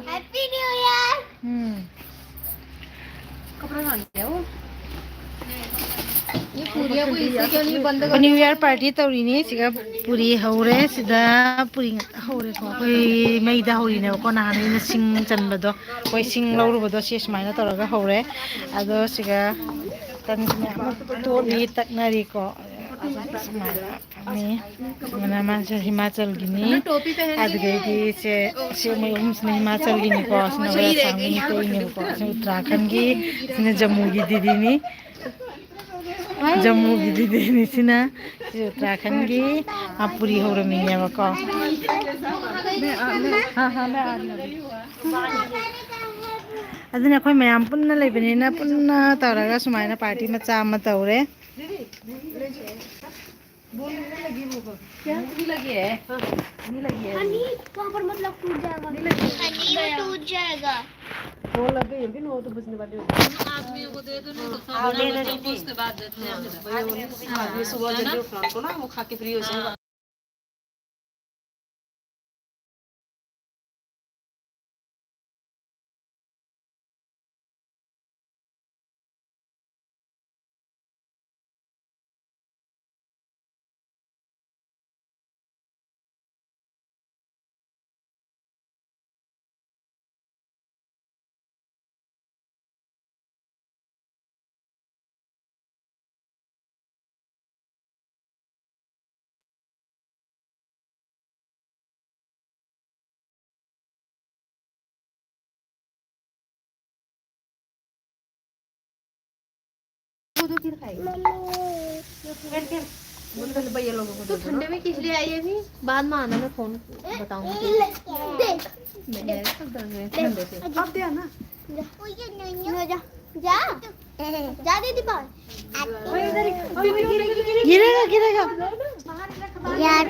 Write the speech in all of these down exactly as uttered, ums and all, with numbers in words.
Happy New Year. ꯎꯝ꯫ ये पूरियाँ को इससे क्यों नहीं बंद कर? New Year party ꯇꯧꯔꯤꯅꯤ꯫ ꯁꯤꯒ ꯄꯨꯔꯤ ꯍꯧꯔꯦ꯫ ꯁꯤꯗ ꯄꯨꯔꯤ ꯉꯥꯛꯇ ꯍꯧꯔꯦꯀꯣ꯫ ꯑꯩꯈꯣꯏ ꯃꯩꯗ ꯍꯧꯔꯤꯅꯦꯕꯀꯣ꯫ ꯅꯍꯥꯟ ꯑꯩꯅ ꯁꯤꯡ ꯆꯟꯕꯗꯣ, ꯑꯩꯈꯣꯏ ꯁꯤꯡ ꯂꯧꯔꯨꯕꯗꯣ, ꯁꯤ ꯁꯨꯃꯥꯏꯅ ꯇꯧꯔꯒ ꯍꯧꯔꯦ꯫ ꯑꯗꯣ ꯁꯤꯒ ꯇꯟꯁꯨ ꯃꯌꯥꯝ ꯑꯃ ꯇꯣꯠꯂꯤ, ꯇꯛꯅꯔꯤꯀꯣ꯫ ꯁꯨꯃꯥꯏꯅ ꯐꯝꯃꯤ꯫ ꯑꯃꯅ ꯃꯥꯁꯦ ꯍꯤꯃꯥꯆꯜꯒꯤꯅꯤ꯫ ꯑꯗꯨꯗꯒꯤ ꯁꯦ, ꯁꯤ ꯃꯣꯏ ꯑꯍꯨꯝꯁꯤꯅ ꯍꯤꯃꯥꯆꯜꯒꯤꯅꯤꯀꯣ꯫ ꯁꯤꯅ ꯑꯩꯈꯣꯏ ꯑꯁꯥꯝꯒꯤ ꯃꯤꯇꯩꯅꯦꯕꯀꯣ꯫ ꯁꯤ ꯎꯠꯇꯔꯥꯈꯟꯒꯤ, ꯁꯤꯅ ꯖꯝꯃꯨꯒꯤ ꯗꯤꯗꯤꯅꯤ꯫ ꯖꯝꯃꯨꯒꯤ ꯗꯤꯗꯤꯅꯤ ꯁꯤꯅ꯫ ꯁꯤ ꯎꯠꯇꯔꯥꯈꯟꯒꯤ꯫ ꯃꯥ ꯄꯨꯔꯤ ꯍꯧꯔꯝꯃꯤꯅꯦꯕꯀꯣ꯫ ꯑꯗꯨꯅ ꯑꯩꯈꯣꯏ ꯃꯌꯥꯝ ꯄꯨꯟꯅ ꯂꯩꯕꯅꯤꯅ ꯄꯨꯟꯅ ꯇꯧꯔꯒ ꯁꯨꯃꯥꯏꯅ party ꯃꯆꯥ ꯑꯃ ꯇꯧꯔꯦ꯫ क्या? नहीं लगी है। हाँ, नहीं लगी है। हनी, वहाँ पर मतलब टूट जाएगा। नहीं लगी है। हनी, वो टूट जाएगा। वो लग गई होगी, नौ तो बजने वाले होंगे। आदमियों को दे दो, नहीं तो सब बच्चों को उसके बाद देते हैं। हाँ, वही, वो आदमी सुबह जल्दी उठना उनको ना, वो खा के free हो जाएगा। वो तो फिर खाएगी। बैठ के। बोल, पहले भैया लोगों को तो दे दो। ठंडे में किस लिए आई है अभी? बाद में आना, मैं फोन बताऊंगी। देख। मैं सब दर्द है ठंडे से। अब दे ना। जा। जा। जा दीदी बाहर। गिरेगा, गिरेगा। यार।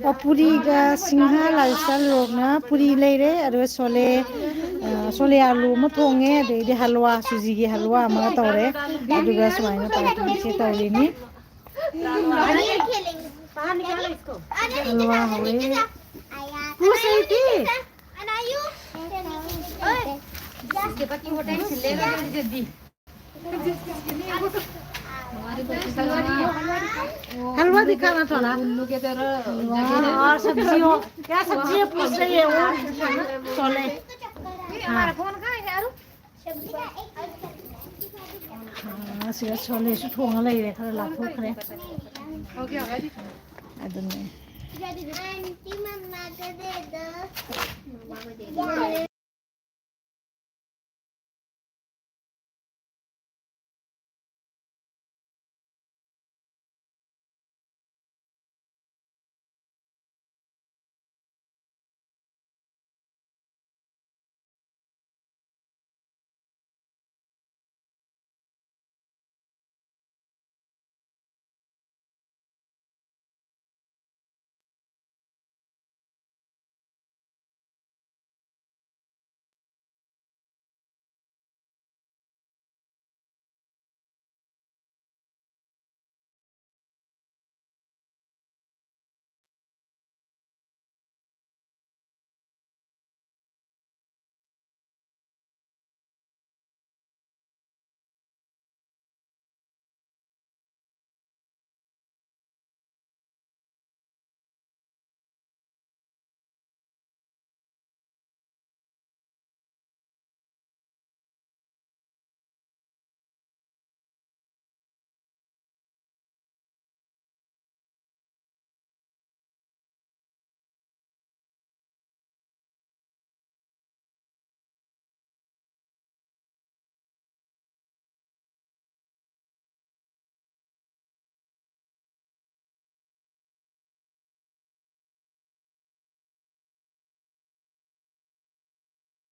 ꯑꯣ, ꯄꯨꯔꯤꯒ ꯁꯤꯡꯍꯥ ꯂꯥꯏꯁꯥ ꯂꯣꯛꯅ ꯄꯨꯔꯤ ꯂꯩꯔꯦ, ꯑꯗꯨꯒ ꯁꯣꯂꯦ, ꯑ, ꯁꯣꯂꯦ ꯑꯥꯂꯨ ꯑꯃ ꯊꯣꯡꯉꯦ, ꯑꯗꯩꯗꯤ ꯍꯜꯋꯥ, ꯁꯨꯖꯤꯒꯤ ꯍꯜꯋꯥ ꯑꯃꯒ ꯇꯧꯔꯦ, ꯑꯗꯨꯒ ꯁꯨꯃꯥꯏꯅ ꯄꯥꯔꯇꯤꯁꯦ ꯇꯧꯔꯤꯅꯤ꯫ ꯍꯜꯋꯥ ꯍꯧꯔꯦ꯫ ꯄꯨꯁ ꯑꯩꯗꯤ꯫ हलवा दिखाना थोड़ा। वाह, और सब्जी हो। क्या सब्जी है, पूछ रही है वो। छोले। हाँ। हाँ, ꯁꯤꯗ ꯁꯣꯂꯦꯁꯨ ꯊꯣꯡꯉ ꯂꯩꯔꯦ, ꯈꯔ ꯂꯥꯞꯊꯣꯛꯈ꯭ꯔꯦ꯫ ꯑꯗꯨꯅꯦ꯫